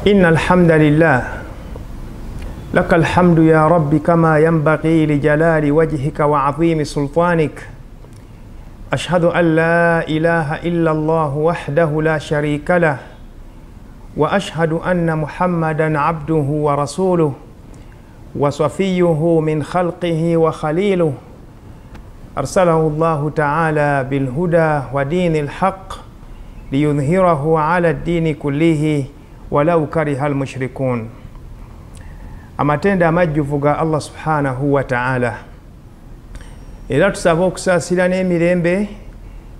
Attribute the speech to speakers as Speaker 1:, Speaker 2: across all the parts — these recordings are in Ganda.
Speaker 1: إن الحمد لله لك الحمد يا رب كما ينبغي لجلال وجهك وعظيم سلطانك. أشهد أن لا إله إلا الله وحده لا شريك له، وأشهد أن محمدا عبده ورسوله وصفيه من خلقه وخليله، أرسله الله تعالى بالهدى ودين الحق ليظهره على الدين كله ولو كره المشركون. Amatenda amajjuvu ga Allah subhanahu wa ta'ala. Era tusaba okusaasira n'emirembe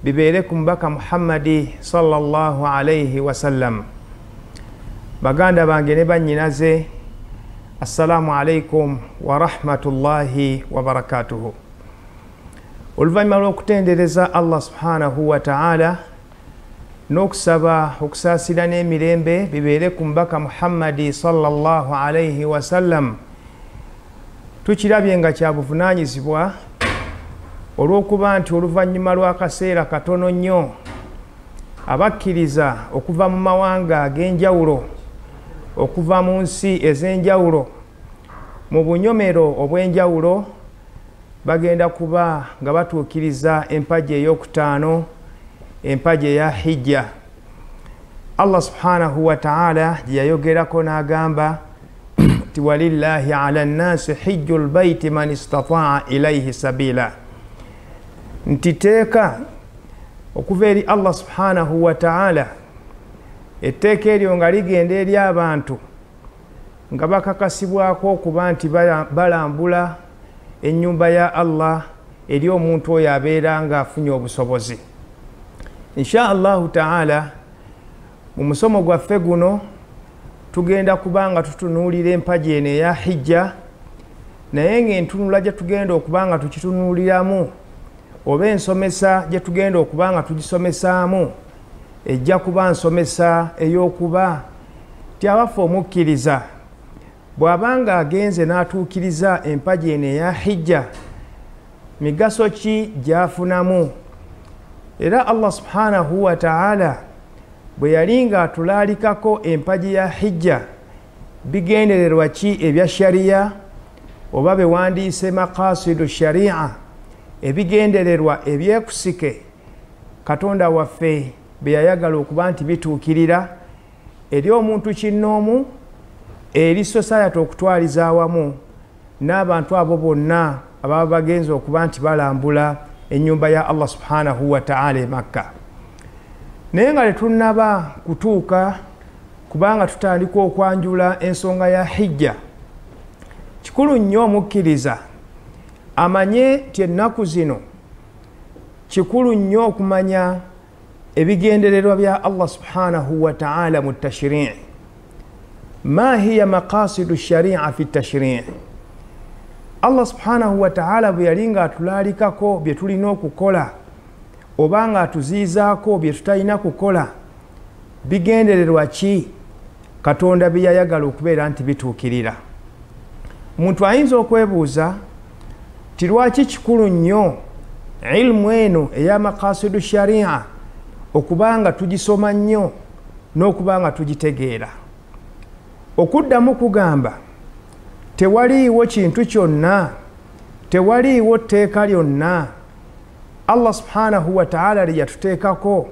Speaker 1: bibeere ku mubaka Muhammadi sallallahu alayhi wasallam. Baganda bange ne bannyinaze, assalamu alaikum wa rahmatullahi wa barakatuhu. Oluvannyuma lw'okutendereza Allah subhanahu wa ta'ala n'okusaba okusaasira n'emirembe bibeere ku mubaka Muhammadi sallallahu alayhi wasallam, tukirabye nga kya buvunaanyizibwa olw'okuba nti oluvannyuma lw'akaseera katono nnyo abakkiriza okuva mu mawanga ag'enjawulo, okuva mu nsi ez'enjawulo, mu bunyomero obw'enjawulo, bagenda kuba nga batuukiriza empagi ey'okutaano, empagi eya hijja. Allah subhanahu wa ta'ala gye yayogerako n'agamba nti walillahi ala nnasi hijju lbaiti man istataa ilaihi sabila, nti teeka okuva eri Allah subhanahu wa ta'ala, etteeka eryo nga ligenda eri abantu nga bakakasibwako okuba nti balambula ennyumba ya Allah eri omuntu oyo abeera ng'afunye obusobozi. Insha Allahu ta'ala, mu musomo gwaffe guno tugenda kuba nga tutunuulira empagi eno eya hijja, naye ng'entunula gye tugenda okuba nga tukitunuuliramu oba ensomesa gye tugenda okuba nga tugisomesaamu ejja kuba nsomesa ey'okuba nti abaffe omukkiriza bw'abanga agenze n'atuukiriza empagi eno eya hijja, migaso ki gy'afunamu? Era Allah subhanahu wa ta'ala bwe yali ng'atulaalikako empagi ya hijja, bigendererwa ki ebya shariya oba bewandiise maqasidu sharia, ebigendererwa ebyekusike Katonda waffe bye yayagala okuba nti bituukirira eri omuntu kinnoomu, eri society okutwaliza awamu n'abantu abo bonna ababa bagenze okuba nti balambula ennyumba ya Allah subhanahu wa ta'ala e Makka. Naye nga tetunnaba kutuuka kubanga tutandika okwanjula ensonga ya hijja, kikulu nnyo omukkiriza amanye nti ennaku zino kikulu nnyo okumanya ebigendererwa bya Allah subhanahu wa ta'ala mu tashrii. Ma hiya maqasidu sharia fi tashrii. Allah subhanahu wa ta'ala bwe yali ng'atulaalikako bye tulina okukola oba ng'atuziizaako bye tutalina kukola, bigendererwa ki Katonda bye yayagala okubeera nti bituukirira? Omuntu ayinza okwebuuza nti lwaki kikulu nnyo ilmu eno eya maqasidu sharia okuba nga tugisoma nnyo n'okuba nga tugitegeera? Okuddamu kugamba tewaliiwo kintu kyonna, tewaliiwo tteeka lyonna Allah subhanahu wa ta'ala lye yatuteekako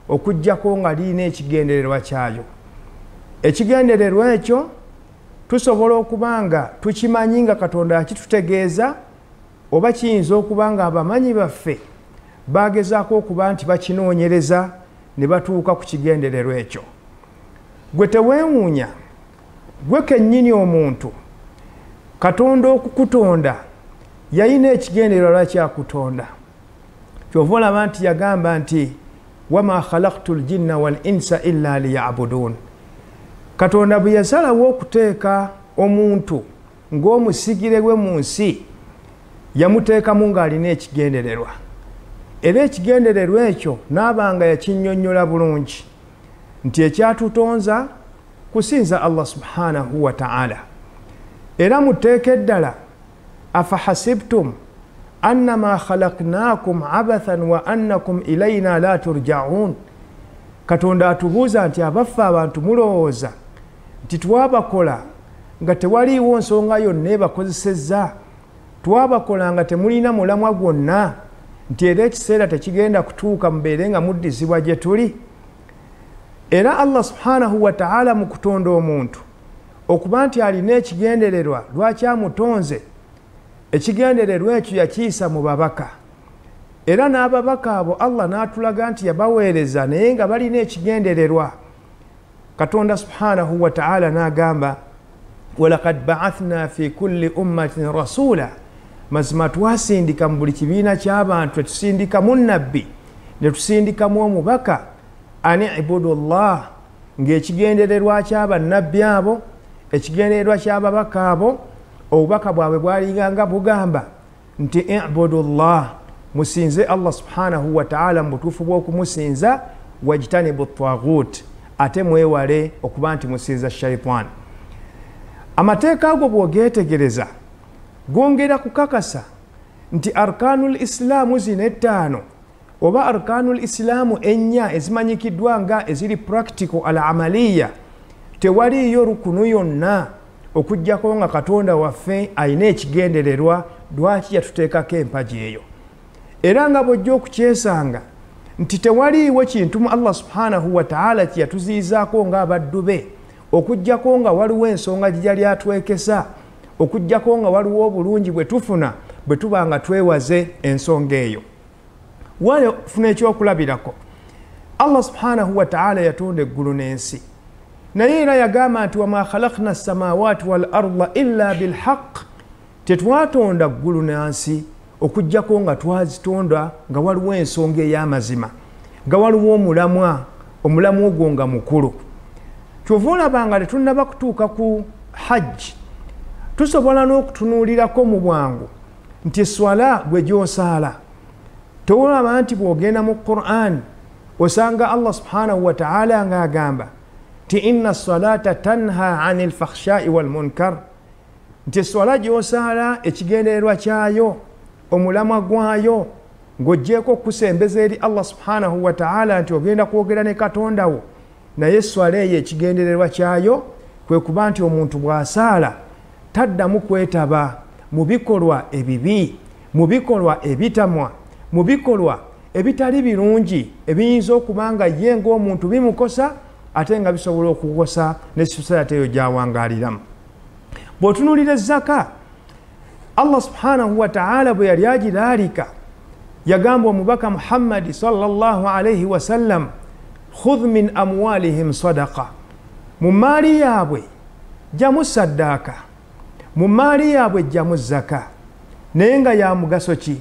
Speaker 1: okuggyako nga lirina ekigendererwa kyayo. Ekigendererwa ekyo tusobola okuba nga tukimanyi nga Katonda akitutegeeza, oba kiyinza okuba nga abamanyi baffe bagezaako okuba nti bakinoonyereza ne batuuka ku kigendererwa ekyo. Gwe teweewuunya, gwe kennyini omuntu Katonda okukutonda yalina ekigendererwa lwaki akutonda. Kyova olaba nti yagamba nti wama khalaqtu ljinna wal insa illa liyabudun. Katonda bwe yasalawo okuteeka omuntu ng'omusigire gwe mu nsi, yamuteekamu ng'alina ekigendererwa, era ekigendererwa ekyo n'abanga yakinnyonnyola bulungi nti ekyatutonza kusinza Allah subhanahu wa ta'ala. Era mu tteeka eddala, afahasibtum annama khalaqnakum abathan wa annakum ilayna la turja'un. Katonda atubuuza nti abaffe abantu mulowooza Nti twabakola nga tewaliiwo nsonga yonna ebakozesezza, twabakola nga temulina mulamwa gwonna, nti era ekiseera tekigenda kutuuka mubeere nga muddizibwa gye tuli. Era Allah subhanahu wataala mu kutonda omuntu okuba nti alina ekigendererwa lwaki amutonze, ekigendererwa ekyo yakiyisa mu babaka. Era n'ababaka abo Allah n'atulaga nti yabaweereza naye nga balina ekigendererwa. Katonda subhanahu wataala n'agamba walakad baathna fi kulli ummatin rasula, mazima twasindika mu buli kibiina ky'abantu tetusindikamu nabbi ne tusindikamu omubaka, ani ibudu llah, ng'ekigendererwa ky'abannabbi abo, ekigendererwa ky'ababaka abo, obubaka bwabwe bwalinganga bugamba nti ibudu llah, musinze Allah subhanahu wataala mu butuufu bw'okumusinza, wajtanibu taghut, ate mwewale okuba nti musinza shaitaani. Amateeka ago bw'ogeetegereza gongera kukakasa nti arkanul islaamu zino ettaano oba arkanul islaamu ennya ezimanyikiddwa nga eziri practical al amaliya, tewaliiyo rukunu yonna okuggyako nga Katonda waffe alina ekigendererwa lwaki yatuteekako empagi eyo. Era nga bw'ojja okukyesanga nti tewaliiwo kintu mu Allah subhanahu wataala kye yatuziyizaako ng'abaddu be okuggyako nga waliwo ensonga gye yali atwekesa, okuggyako nga waliwo obulungi bwe tufuna bwe tuba nga twewaze ensonga eyo. Wale funa ekyokulabirako, Allah subhanahu wataala yatonda eggulu n'ensi, naye era yagamba nti wama khalakna samawati wal arda illa bilhaq, tetwatonda ggulu n'ensi okuggyako nga twazitonda nga waliwo ensonga ey'amazima, nga waliwo omulamwa, omulamwa ogwo nga mukulu. Kyova olaba nga tetunnaba kutuuka ku hajji, tusobola n'okutunuulirako mu bwangu nti swala gwe gy'osaala, tolaba nti bw'ogenda mu Qur'an osanga Allah subhanahu wataala ng'agamba nti inna salata tanha ani lfakhshai walmunkar, nti swala gy'osaala ekigendererwa kyayo, omulamwa gwayo ng'oggyeko okusembeza eri Allah subhanahu wataala nti ogenda kwogera ne Katonda wo, naye swala eyo ekigendererwa kyayo kwe kuba nti omuntu bw'asaala taddamu kwetaba mu bikolwa ebibi, mu bikolwa ebitamwa, mu bikolwa ebitali birungi ebiyinza okuba nga ye ng'omuntu bimukosa ate nga bisobola okukosa ne society eyo gy'awangaaliramu. Bw'otunuulira zaka, Allah subhanahu wataala bwe yali agiraalika yagamba omubaka Muhammadi sallallahu alaihi wasallam, khudh min amwalihim sadaqa, mu maali yaabwe jjamu saddaaka, mu maali yaabwe jjamu zaka, naye nga ya mugaso ki?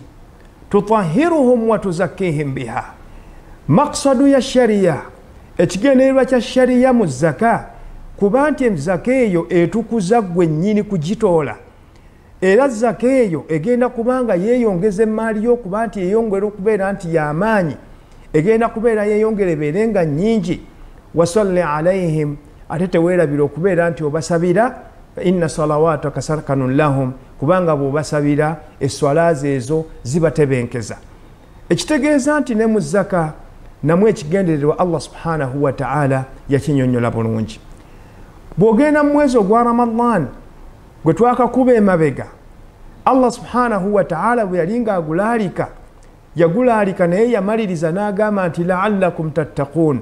Speaker 1: Tutahiruhum wa tuzakkihim biha. Maksadu ya shariya, ekigendererwa kya shariya mu zaka kuba nti zaka eyo etukuza ggwe nnyini kugitoola, era zaka eyo egenda kubanga yeeyongeza emaali yo okuba nti yeeyongera okubeera nti y'amaanyi, egenda kubeera yeeyongera ebeere nga nnyingi. Wasalli alaihim, ate teweerabira okubeera nti obasabira, inna salawataka sakanun lahum, kubanga bw'obasabira esswala ezo zibatebenkeza. Ekitegeeza nti ne mu zaka namwe ekigendererwa Allah subhanahu wataala yakinyonnyola bulungi. Bw'ogenda mu mwezi ogwa Ramadan gwe twakakuba emabega, Allah subhanahu wataala bwe yali ng'agulaalika yagulaalika naye yamaliriza n'agamba nti laallakum tattaquun.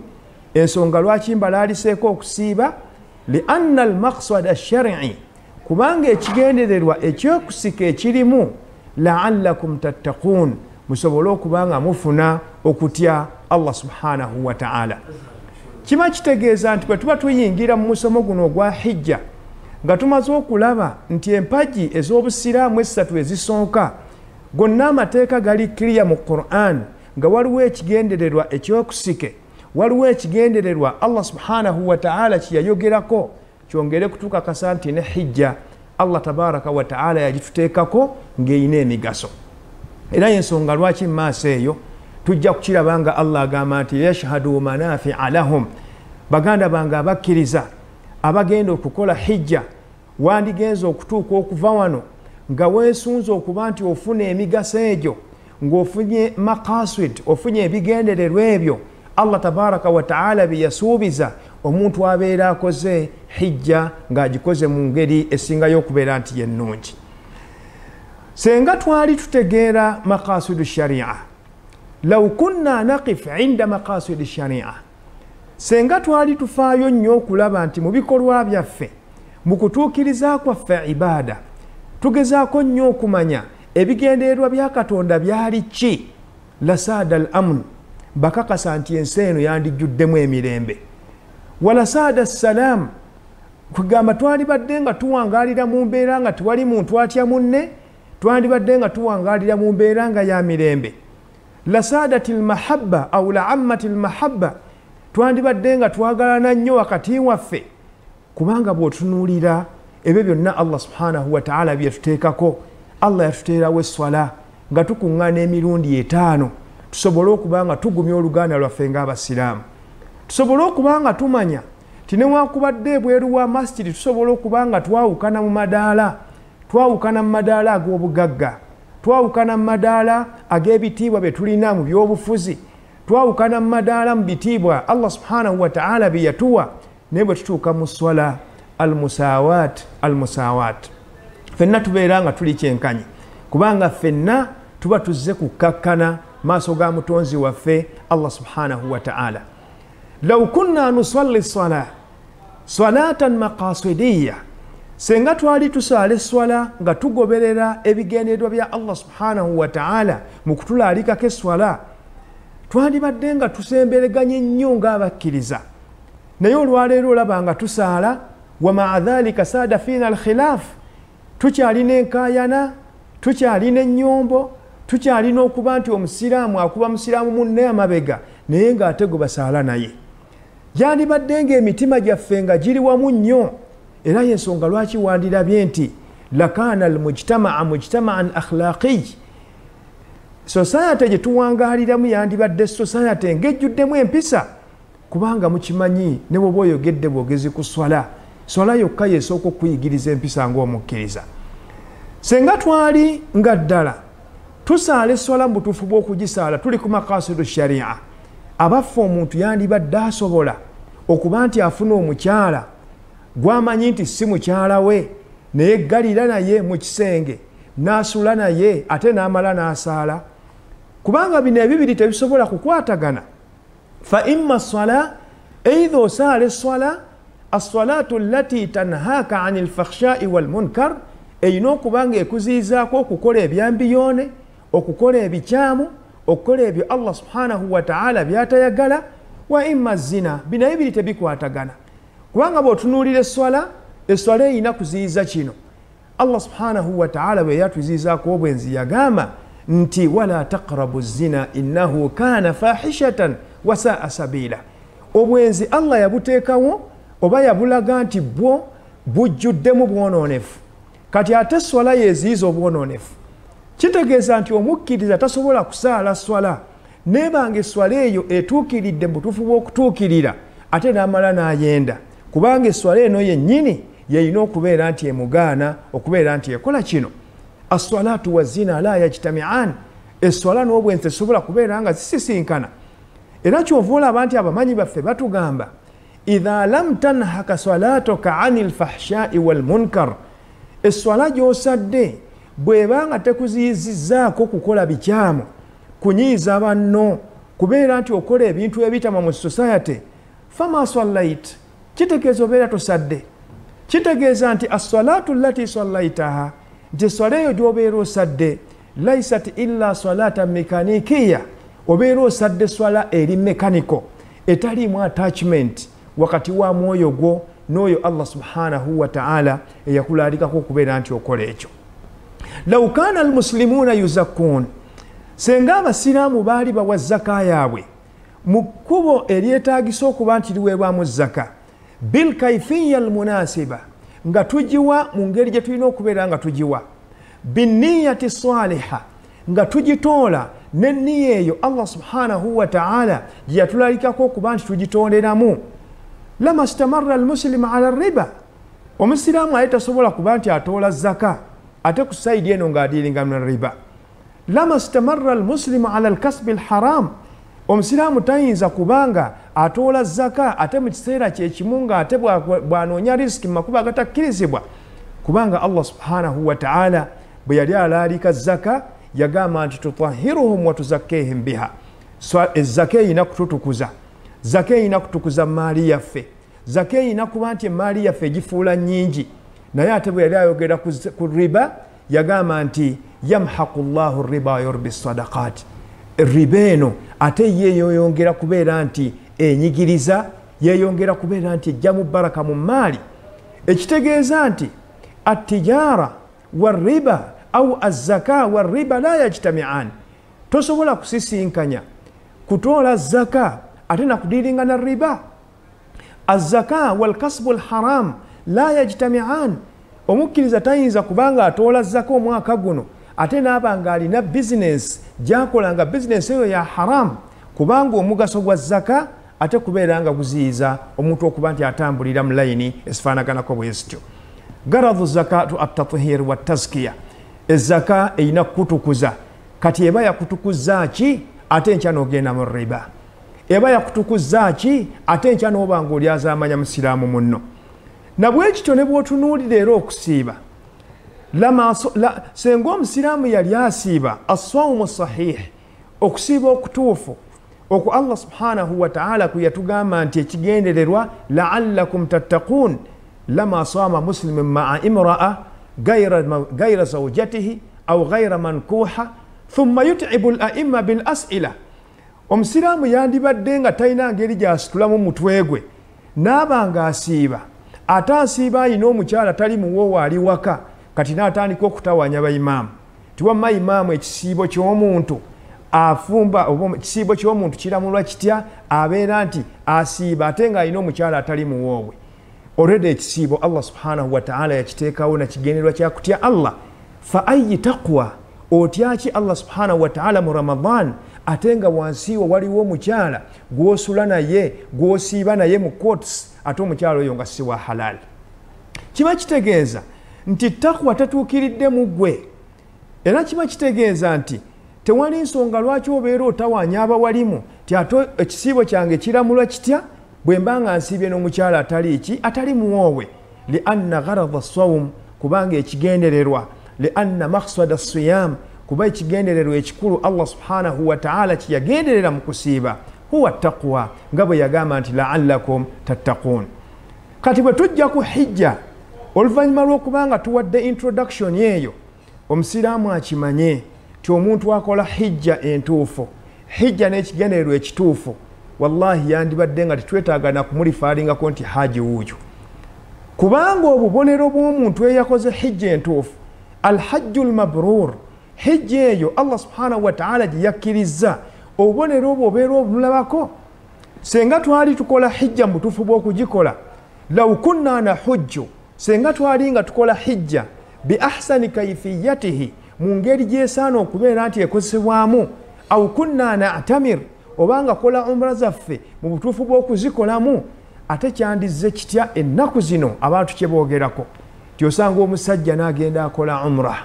Speaker 1: Ensonga lwaki mbalaaliseeko okusiiba, lianna almaqsad ashari, kubanga ekigendererwa ekyokusika ekirimu laallakum tattaquun, musobole okuba nga mufuna okutya Allah subhanahu wataala. Kiba kitegeeza nti bwe tuba tuyingira mu musomo guno ogwa hijja nga tumaze okulaba nti empagi ez'obusiraamu essatu ezisooka gonna amateeka gali kiriya mu Qur'an, nga waliwo ekigendererwa ekyokusike, waliwo ekigendererwa Allah subhanahu wataala kyeyayogerako, kyongere kutukakasa nti ne hijja Allah tabaraka wataala yagituteekako ng'erina emigaso. Era y'ensonga lwaki mu maaso eyo tujja kukiraba nga Allah agamba nti yashhadu manafia lahum, baganda bange abakkiriza abagenda okukola hijja, wandigenza okutuuka okuva wano nga weesunze okuba nti ofuna emigaso egyo, ng'ofunye maqasid, ofunye ebigendererwa ebyo Allah tabaraka wataala bye yasuubiza omuntu abeera akoze hijja ng'agikoze mu ngeri esingayo okubeera nti yennungi. Senga twali tutegeera maqasidu sharia, law kunna naqif inda maqasidi sharia, senga twali tufaayo nnyo okulaba nti mu bikolwa byaffe, mu kutuukiriza kwaffe ibaada, tugezaako nnyo okumanya ebigendererwa bya Katonda byali ki, lasaada al amn, bakakasa nti ensi eno yandijjuddemu emirembe. Walasaada salaam, kugamba twalibadde nga tuwangaalira mu mbeera nga tewali muntu atya munne, twandibadde nga tuwangaalira mu mbeera nga ya mirembe. Lasaadati lmahabba au laammati lmahabba, twandibadde nga twagalana nnyo wakati waffe, kubanga bw'otunuulira ebyo byonna Allah subhanahu wataala byetuteekako, Allah yatuteerawo esswala nga tukuŋŋaana emirundi 5 tusobole okuba nga tugumya oluganda lwaffe ng'abasiraamu, tusobole okuba nga tumanya nti newankubadde ebweru wa masjidi tusobola okuba nga twawukana mu madaala, twawukana mu madaala ag'obugagga, twawukana mu madaala ag'ebitiibwa bye tulina mu byobufuzi, twawukana mu madaala mu bitiibwa Allah subhanahu wataala bye yatuwa, naye bwe tutuuka mu swala almusawat almusawat, ffenna tubeera nga tuli kyenkanyi, kubanga ffenna tuba tuzze kukkakkana maaso ga mutonzi waffe Allah subhanahu wataala. Law kunna nusalli sala salatan maqasidiya, senga twali tusaala esswala nga tugoberera ebigendererwa bya Allah subhanahu wataala mu kutulaalikako esswala, twandibadde nga tusembereganye nnyo ng'abakkiriza. Naye olwaleero olaba nga tusaala, wa maa dhalika saada fiina alkhilaf, tukyalina enkaayana, tukyalina ennyombo, tukyalina okuba nti omusiraamu akuba musiraamu munne amabega naye ng'ate gwe basaala naye. Gyandibadde ng'emitima gyaffe nga giri wamu nnyo. Era y'ensonga lwaki wandirabye nti lakaana almujtamaa mujtamaan akhlaqiy, society gye tuwangaaliramu yandibadde society ng'ejjuddemu empisa, kubanga mukimanyi ne bw'oba oyogedde bwogezi ku swala, swala yokka yesooka okuyigiriza empisa ng'omukkiriza. Senga twali nga ddala tusaala esswala mu butuufu bw'okugisaala, tuli ku maqasidu sharia, abaffe omuntu yandibadde asobola okuba nti afuna omukyala gwamanyi nti si mukyala we, naye ggalira naye mu kisenge n'asula naye ate n'amala n'asaala, kubanga bino ebibiri tebisobola kukwatagana. Fa imma swala, eitha osaala esswala assalatu allati tanhaaka ani lfakhshai walmunkar, erina okuba nga ekuziyizaako okukola ebyambiyoone, okukola ebikyamu, okukola ebyo Allah subhanahu wataala byatayagala. Wa imma zina, bino ebibiri tebikwatagana, kubanga bw'otunuulira esswala, esswala erina kuziyiza kino. Allah subhanahu wataala bwe yatuziyizaako obwenzi yagamba nti wala taqrabu zina innahu kana fahishatan wasaa sabila. Obwenzi Allah yabuteekawo oba yabulaga nti bwo bujjuddemu bwonoonefu, kati ate esswala yeeziyiza obwonoonefu. Kitegeeza nti omukkiriza tasobola kusaala swala nebanga esswala eyo etuukiridde mu butuufu bw'okutuukirira ate n'amala n'ayenda, kubanga esswala eno yennyini yeyina okubeera nti emugaana okubeera nti ekola kino. Asswalaatu wazina la yajtamian, esswala n'obwenzi tezisobola kubeera nga zisisinkana. Era kyova olaba nti abamanyi baffe batugamba idha lam tanhaka salatuka ani lfahshai walmunkar, esswala gy'osadde bw'ebanga tekuziyizizzaako kukola bikyamu, kunyiiza banno, kubeera nti okola ebintu ebitama mu society, fama sallait, kitegeeza obeera tosadde. Kitegeeza nti assalatu allati sallaitaha, nti esswala eyo gy'obeera osadde laisat illa salata mekanikiya, obeera osadde swala eri mekaniko etaliimu attachment wakati wa mwoyo gwo n'oyo Allah subhanahu wataala eyakulaalikako okubeera nti okola ekyo. Law kana almuslimuuna yuzakkuun, senga abasiraamu baali bawa zaka yaabwe mu kkubo eryetaagisa okuba nti liweebwamu zaka bilkaifiya almunasiba, nga tugiwa mu ngeri gye tulina okubeera nga tugiwa, binniyati saliha, nga tugitoola n'enniya eyo Allah subhanahu wataala gye yatulalikako okuba nti tugitooleramu. Lama stamarra almuslimu ala riba, omusiraamu aye tasobola kuba nti atoola zaka ate ku sayidi eno ng'adiiringa na riba. Lama stamarra almuslimu ala alkasbi alharam, Omusiraamu tayinza kubanga atoola zaka ate mu kiseera kyekimu nga ate bw'anoonya risiki mu makubo agatakkirizibwa, kubanga Allah subhanahu wa ta'ala bwe yali alaalika zaka yagamba nti tutahiruhum wa tuzakkihim biha. Zaka erina kututukuza, zaka erina kutukuza maali yaffe, zaka erina kuba nti emaali yaffe egifuula nnyingi. Naye ate bwe yali ayogera ku riba yagamba nti yamhaqu llahu riba yurbi sadaqat. Riba eno ate ye yeyongera kubeera nti enyigiriza, yeyongera kubeera nti ejjamu baraka mu maali. Ekitegeeza nti attijara wariba au azzaka wariba la yajtamian, tosobola kusisinkanya kutoola zaka ate nakudiringa na riba. Azzaka walkasbu lharam la yajtamian. Omukkiriza tayinza kubanga atoola zaka omwaka guno ate n'aba nga alina bizinensi gyakola nga bizinensi eyo ya haramu, kubanga omugaso gwa zaka ate kubeera nga guziyiza omuntu okuba nti atambulira mu layini ezifaanaganako bwe zityo. Garadhu zakatu attathhir wattazkiya, ezaka erina kukutukuza. Kati eba yakutukuza ki ate enkya n'ogenda mu riba? Eba yakutukuza ki ate enkya n'oba nga olyazaamanya musiraamu munno? Nabwekityo ne bw'otunuulira era okusiiba, senga omusiraamu yali asiiba assawumu sahih, okusiiba okutuufu okwo Allah subhanahu wa ta'ala kwe yatugamba nti ekigendererwa laallakum tattaquun, lama saama muslimun maa imraa gaira zawjatihi au gaira mankuha thumma yutibu laimma bil asila. Omusiraamu yandibadde nga talina ngeri gyasitulamu mutwe gwe n'aba nga asiiba, ate asiiba ayina omukyala tali muwoowo ali waka, kati n'atandika okutawaanya baimaamu tiwamma imaamu ekisiibo ky'omuntu afumba oba ekisiibo ky'omuntu kiramulwa kitya abeera nti asiiba ate ng'alina omukyala atali muwoowe. Olwedde ekisiibo Allah subhanahu wa ta'ala yakiteekawo nakigendererwa kyakutya Allah. Fa ayi taqwa, otyaki Allah subhanahu wa ta'ala mu Ramadan ate nga wansi wo waliwo omukyala gw'osula naye gw'osiiba naye mu courts, ate omukyala oyo nga si wa halal. Kiba kitegeeza nti takwa tatuukiridde mu ggwe, era kiba kitegeeza nti tewali nsonga lwaki obeera otawaanya abawalimu ti ate ekisiibo kyange kiramulwa kitya bwe mba nga nsiibye n'omukyala atali ki atali muwoowe. Li anna gharada sawum, kubanga ekigendererwa, li anna maksada siyam, kuba ekigendererwa ekikulu Allah subhanahu wa ta'ala kyeyagenderera mu kusiiba huwa taqwa, nga bwe yagamba nti laallakum tattaquun. Kati bwe tujja ku hijja, oluvannyuma lw'okubanga tuwadde introduction eyo, omusiraamu akimanye nti omuntu akola hijja entuufu, hijja n'ekigendererwa ekituufu, wallahi yandibadde nga tetwetaaga na kumulifaalingako nti haji wuuyo, kubanga obubonero bw'omuntu eyakoze hijja entuufu, alhajju lmabrur, hijja eyo Allah subhanahu wa ta'ala gye yakkiriza, obubonero obwo obeera obulabako. Senga twali tukola hijja mu butuufu bw'okugikola, law kunna nahujju, senga twali nga tukola hijja bi ahsani kaifiyatihi, mu ngeri gy'esaana okubeera nti ekozesebwamu, au kunna natamir, obanga kola umra zaffe mu butuufu bw'okuzikolamu, ate kyandizze kitya ennaku zino abantu kye boogerako ti osanga omusajja n'agenda akola umra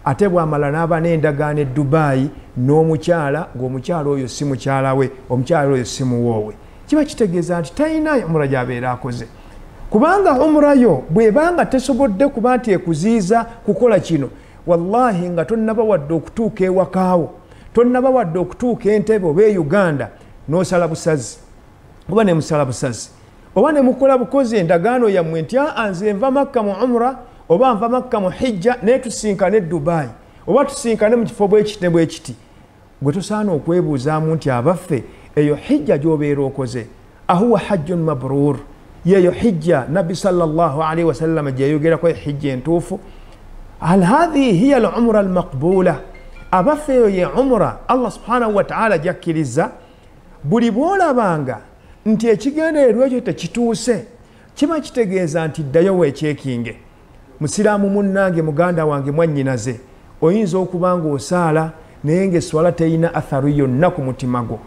Speaker 1: ate bw'amala n'aba n'endagaano e Dubai n'omukyala, ng'omukyala oyo si mukyala we, omukyala oyo si muwoowe. Kiba kitegeeza nti talina umra gy'abeera akoze, kubanga umra yo bw'ebanga tesobodde kuba nti ekuziiza kukola kino, wallahi nga tonnaba wadde okutuuka ewakaawo, tonnaba wadde okutuuka Entebbe oba e Uganda, n'osala busazi oba ne musala busazi oba ne mukola bukozi endagaano yammwe nti aa nze nva Makka mu umra oba nva Makka mu hijja naye tusinkane e Dubai oba tusinkane mu kifo bwekiti ne bwekiti. Gwe tosaana okwebuuzaamu nti abaffe eyo hijja gy'obeera okoze ahuwa hajjun mabrur, yeeyo hijja Nabbi sallallahu alaihi wasallama gye yayogerako hijja entuufu? Hal hadhihi hiya al umra al maqbula, abaffe eyo ye umra Allah subhanahu wa ta'ala gyakkiriza? Buli bw'olabanga nti ekigendererwa ekyo tekituuse, kiba kitegeeza nti ddayo weekyekinge. Musiraamu munnange, muganda wange, mwannyinaze, oyinza okuba ng'osaala naye ng'esswala teyina atharu yonna ku mutima gwo.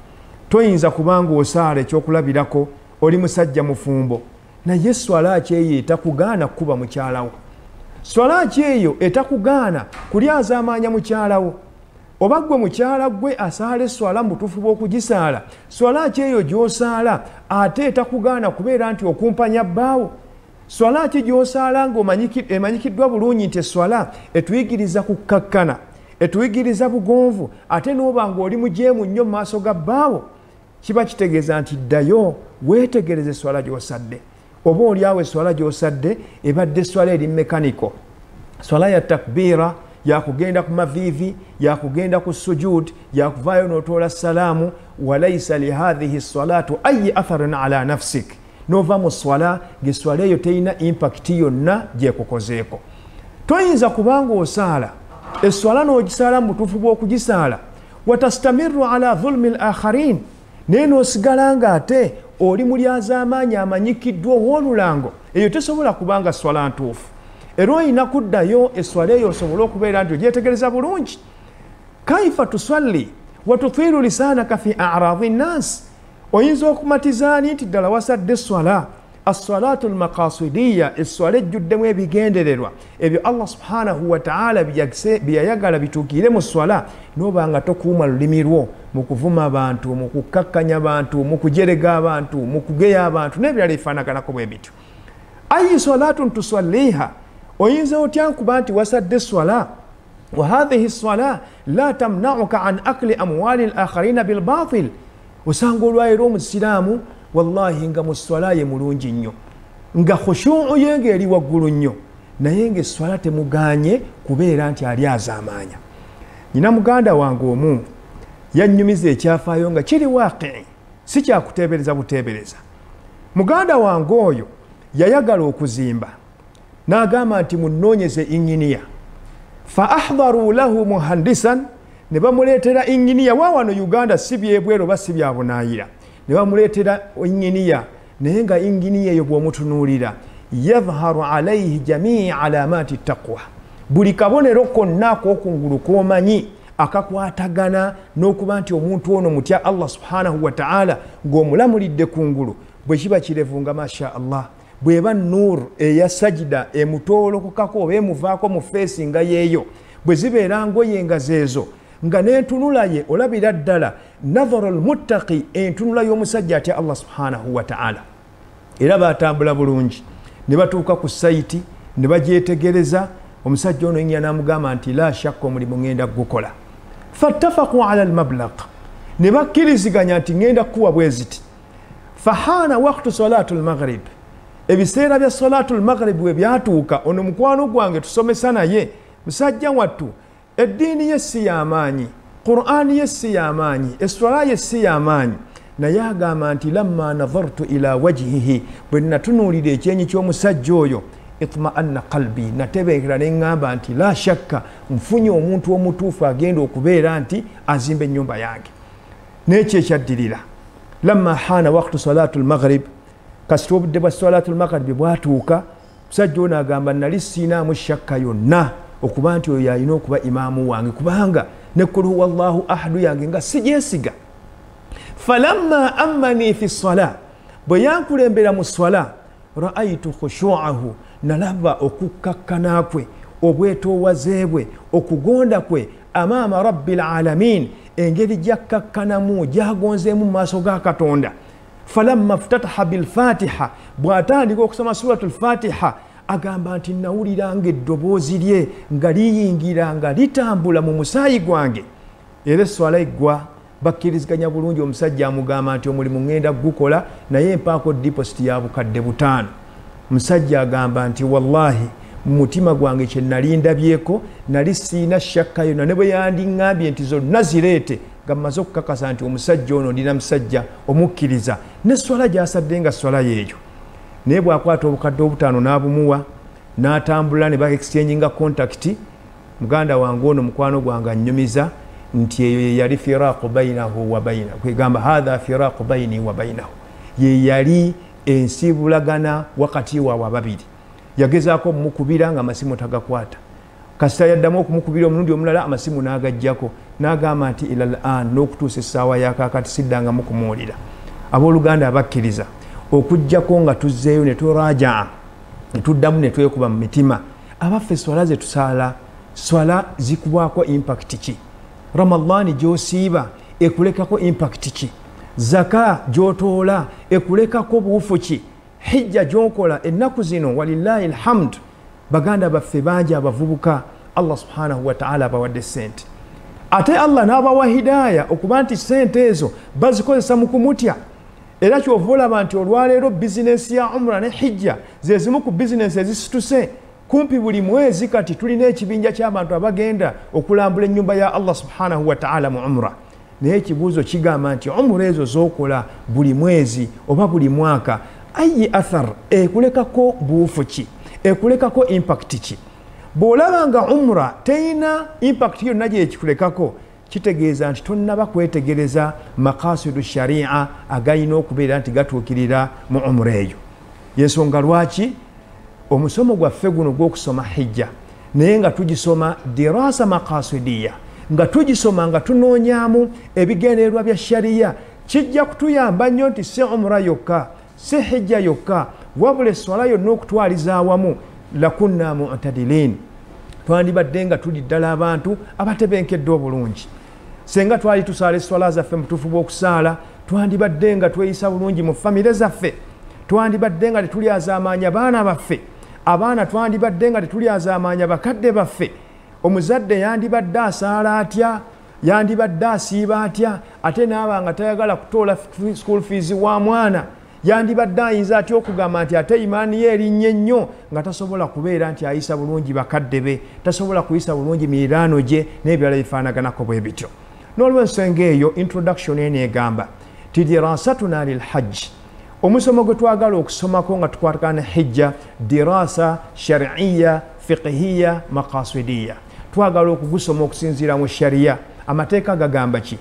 Speaker 1: Toyinza kuba ng'osaala, ekyokulabirako oli musajja mufumbo, naye swala ki eyo etakugaana kukuba mukyalawo? Swala ki eyo etakugaana kulyazaamaanya mukyalawo? Oba gwe mukyala gwe asaala eswala mu butuufu bw'okugisaala, swala ki eyo gy'osaala ate etakugaana kubeera nti okumpanya bbaawo? Swala ki gy'osaala ng'emanyikiddwa bulungi nti eswala etuyigiriza kukkakkana, etuyigiriza bugonvu, ate n'oba ng'oli mujeemu nnyo mu maaso ga bbaawo? Kiba kitegeeza nti ddayo weetegereze eswala gy'osadde. Oba oliawo eswala gy'osadde ebadde eswala eri mekaniko, swala ya takbiira, yakugenda ku maviivi, yakugenda ku sujud, yakuvaayo n'otoola salaamu. Walaisa lihadhihi salatu ayi atharin ala nafsik, nova mu swala ng'eswala eyo terina impakiti yonna gyekukozeeko. Toyinza kubanga osaala eswala n'ogisaala mu butuufu bw'okugisaala, watastamiru ala dhulmi l akharin, naye n'osigala nga ate oli mulyazaamaanyi amanyikiddwa ow'olulango. Eyo tesobola kubanga swala ntuufu. Era olina kuddayo eswala eyo osobole okubeera nti ogyetegereza bulungi. Kaifa tusalli watutiiru lisaanaka fi aradi nnansi, oyinza okumatizaani nti ddala wasadde eswala assalatu almaqasidiya, eswala ejjuddemu ebigendererwa ebyo Allah subhanahu wataala byeyayagala bituukire mu swala, noba nga tokuuma lulimi lwo mu kuvuma abantu, mu kukkakkanya abantu, mu kujerega abantu, mu kugeya abantu n'ebirala ebifaanaganako bwe bityo. Ayi salatun tusalliha, oyinza otya nkuba nti wasadde eswala wa hadhihi swala la tamnauka an akli amwali al akharina bilbatil. Osanga olwaleero omusiraamu wallahi nga mu swala ye mulungi nnyo, nga khushuu ye ng'eri waggulu nnyo, naye ng'esswala temuganye kubeera nti ali azaamaanya. Nyina muganda wange omu yannyumiza ekyafaayo nga kiri waaqii, si kyakuteebereza buteebereza. Muganda wange oyo yayagala okuzimba, n'agamba nti munnoonyeze inginiya. Fa ahdharu lahu muhandisan, ne bamuleetera inginiya wa wano Uganda, si byebweru oba si bya bunaayira, ne bamuleetera inginiya. Naye nga inginiya eyo bw'omutunuulira yadhharu alaihi jamii alamati taqwa, buli kabonero konna ak'okungulu k'omanyi akakwatagana n'okuba nti omuntu ono mutya Allah subhanahu wataala, ng'omulamulidde kungulu, bwe kiba kirevu nga masha Allah, bw'eba nur eya sajida emutoolokokako oba emuvaako mu feesi nga yeeyo, bwe zibeera ngoye nga zeezo, nga n'entunula ye olabira ddala nadharu lmuttaqi, entunula y'omusajja atya Allah subhanahu wataala. Era batambula bulungi ne batuuka ku sayiti ne bagyetegereza. Omusajja ono yinya n'amugamba nti la shakka omulimu ŋŋenda gukola. Fattafaku ala almablaq, ne bakkiriziganya nti ŋŋenda kukuwa bwe ziti. Fahaana waktu salatu lmaghrib, ebiseera bya salatu lmaghrib bwe byatuuka, ono mukwano gwange tusomesa naye musajja wattu, eddiini ye si y'amaanyi, qur'ani ye si y'amaanyi, eswala ye si y'amaanyi, naye agamba nti lamma nadhartu ila wajhihi, bwe natunuulira ekyenyi ky'omusajja oyo, itma'anna qalbi, natebeekera ne ŋŋamba nti la shakka nfunye omuntu omutuufu agenda okubeera nti azimba ennyumba yange. N'ekyo ekyaddirira, lamma haana waktu salatu lmaghrib, kasita obudde bwa salatu lmaghribi bwatuuka, musajja ono agamba nali siinaamu shakka yonna okuba nti oyo yalina okuba imaamu wange, kubanga ne kul huwa llahu ahadu yange nga sigyesiga. Falamma ammani fi sala, bwe yankulembera mu swala, raaitu khushuahu, nalaba okukkakkana kwe, obwetoowaze bwe, okugonda kwe amaama rabbi lalamin, engeri gyakkakkanamu gyagonzeemu mu maaso ga Katonda. Falamma ftataha bilfatiha, bw'atandika okusoma suratu lfatiha, agamba nti nawulira nga eddoboozi lye nga liyingira nga litambula mu musaayi gwange. Era eswala eggwa bakkiriziganya bulungi, omusajja amugamba nti omulimu ŋŋenda gukola, naye mpaako deposit ya 5,000. Omusajja agamba nti wallahi mu mutima gwange kye nali ndabyeko nali siina shakka yonna, ne bwe yandiŋŋambye nti zonna zireete, nga mmaze okukakasa nti omusajja ono ndina musajja omukkiriza, neswala gy'asadde nga swala yeeyo. Naye bw'akwata 5,000 n'abumuwa n'atambula ne ba exchanginga contact. Muganda wange ono mukwano gwange annyumiza nti eyo ye yali firaqu bainahu wa baina, kwegamba hatha firaqu baini wa bainahu, ye yali ensibulagana wakati waabwe ababiri. Yagezaako omukubira nga amasimu tagakwata, kasita yaddamu okumukubira omulundi omulala amasimu n'agajjako, n'agamba nti ila lan, n'okutuusa essaawa yakaakati siddangamu kumuwulira. Abooluganda abakkiriza, okuggyako nga tuzzeeyo ne turajaa ne tuddamu ne twekuba mu mitima, abaffe swala ze tusaala, swala zikubwako impact ki? Ramadhani gy'osiiba ekulekako impact ki? Zaka gy'otoola ekulekako buufu ki? Hijja gy'okola ennaku zino, walillahi alhamdu, baganda baffe bangi abavubuka Allah subhanahu wa ta'ala abawadde sente, ate Allah n'abawa hidaaya okuba nti sente ezo bazikozesa mu kumutya. Era kyova olaba nti olwaleero bizinensi ya umra ne hijja ze zimu ku bizinensi ezisituse. Kumpi buli mwezi kati tulina ekibinja ky'abantu abagenda okulambula ennyumba ya Allah subhanahu wa ta'ala mu umra. Naye ekibuuzo kigamba nti umra ezo z'okola buli mwezi oba buli mwaka, ayi athar ekulekako buufu ki? Ekulekako impact ki? Bw'olaba nga umra teyina impact yonna gyekikulekako, kitegeeza nti tonnaba kwetegereza makasidu sharia agayina okubeera nti gatuukirira mu umra eyo. Yensonga lwaki omusomo gwaffe guno gw'okusoma hijja, naye nga tugisoma dirasa makasidiya, nga tugisoma nga tunoonyaamu ebigendererwa bya sharia, kijja kutuyamba nnyo nti si umra yokka, si hijja yokka, wabula esswala yonna okutwaliza awamu, lakunna mu'tadilin, twandibadde nga tuli ddala abantu abatebenkedde obulungi. Senga twali tusaala esswala zaffe mu butuufu bw'okusaala, twandibadde nga tweyisa bulungi mu famire zaffe, twandibadde nga tetulyazaamaanya baana baffe, abaana twandibadde nga tetulyazaamaanya bakadde baffe. Omuzadde yandibadde asaala atya, yandibadde asiiba atya, ate n'aba nga tayagala kutoola school fees wa mwana, yandibadde ayinza atya okugamba nti ate imaani ye erinnye nnyo, nga tasobola kubeera nti ayisa bulungi bakadde be, tasobola kuyisa bulungi miriraano gye n'ebirala bifaanaganako bwe bityo. N'olwensonga eyo introduction eno egamba ti dirasatuna lilhajji, omusomo gwe twagala okusomako nga tukwatagana ne hijja, dirasa shariiya fiqhiya maqasidiya. Twagala okugusoma okusinziira mu sharia, amateeka gagamba ki,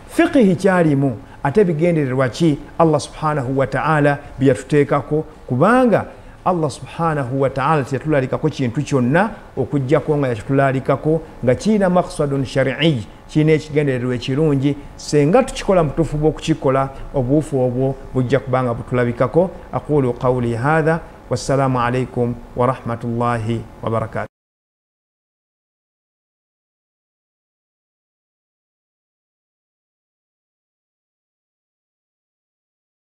Speaker 1: fiqhi kyalimu, ate bigendererwa ki Allah subhanahu wa ta'ala byatuteekako, kubanga Allah subhanahu wa ta'ala teyatulalikako kintu kyonna okuggyako nga yakitulalikako nga kirina maqsadun shari'i, kirina ekigendererwa ekirungi. Senga tukikola mu butuufu bw'okukikola, obuufu obwo bujja kubanga butulabikako. Aqulu qawli hadha, wassalamu alaikum warahmatullahi wabarakatuh.